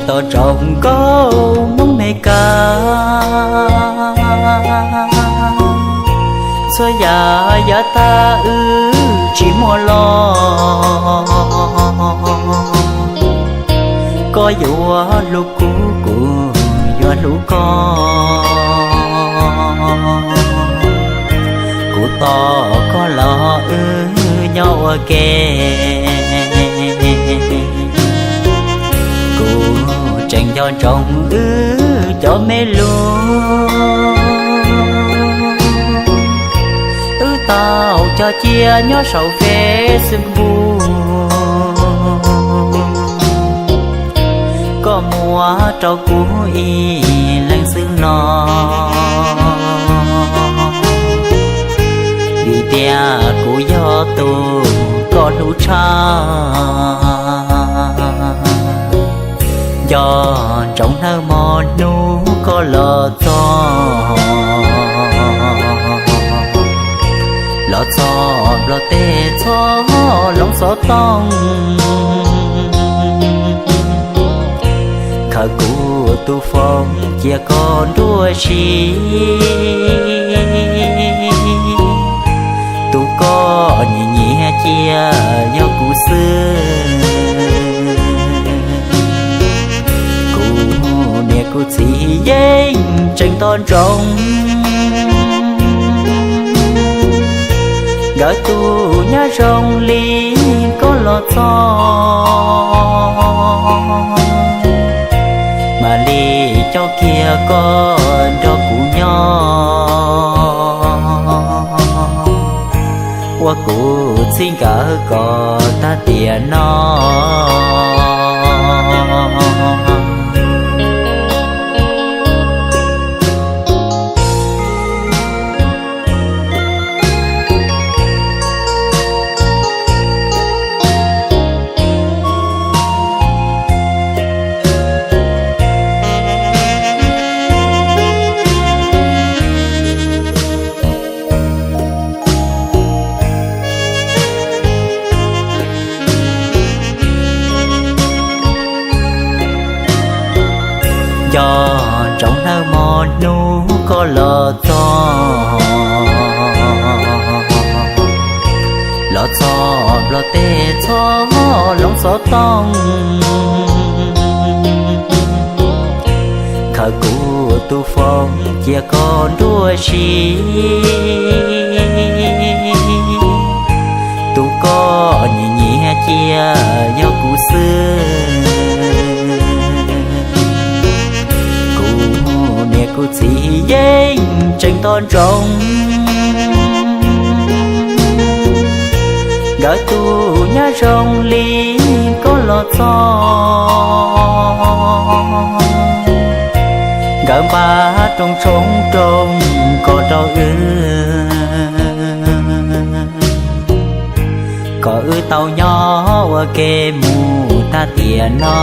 Tos tsoom nkauj Hmoob Mes Kas, txhua yam yav tag wb tsis muaj los. Koj yuav hlub kuv, kuv yuav hlub koj. Kuv tos koj los wb nyob ua ke. Kuv tseem nco ntsoov wb cov me lus, wb tau cog cia nyob saum Facebook. Koj muab rau kuv ib leeg xwb no, vim tias kuv yog tus koj hlub tshaj. Nco ntsoov nawb, hmo hnub koj los txog, los txog Nplog teb txhob hloov xov tooj, khaws kuv tus foos cia koj nruab siab. Tus koj nyiam nyiam cia yog kuv xwb. Kuv niam kuv txiv yeej tseem tos ntsoov, nkawd tus nyab zoo li koj los txog, mam li coj kiag koj nrog kuv nyob, ua kuv txij nkawm kom tag tiam no. Nco ntsoov nawb, hmo hnub koj los txog, los txog Nplog teb txhob hloov xov tooj, khaws kuv tus foos cia koj nruab siab. Tus koj nyiam nyiam cia yog kuv xwb. Kuv niam kuv txiv yeej tseem tos ntsoov, nkawd tus nyab zoo li koj los txog, nkawd npaj rooj tshoob rooj kos rau wb, kom wb tau nyob ua ke mus tag tiam no.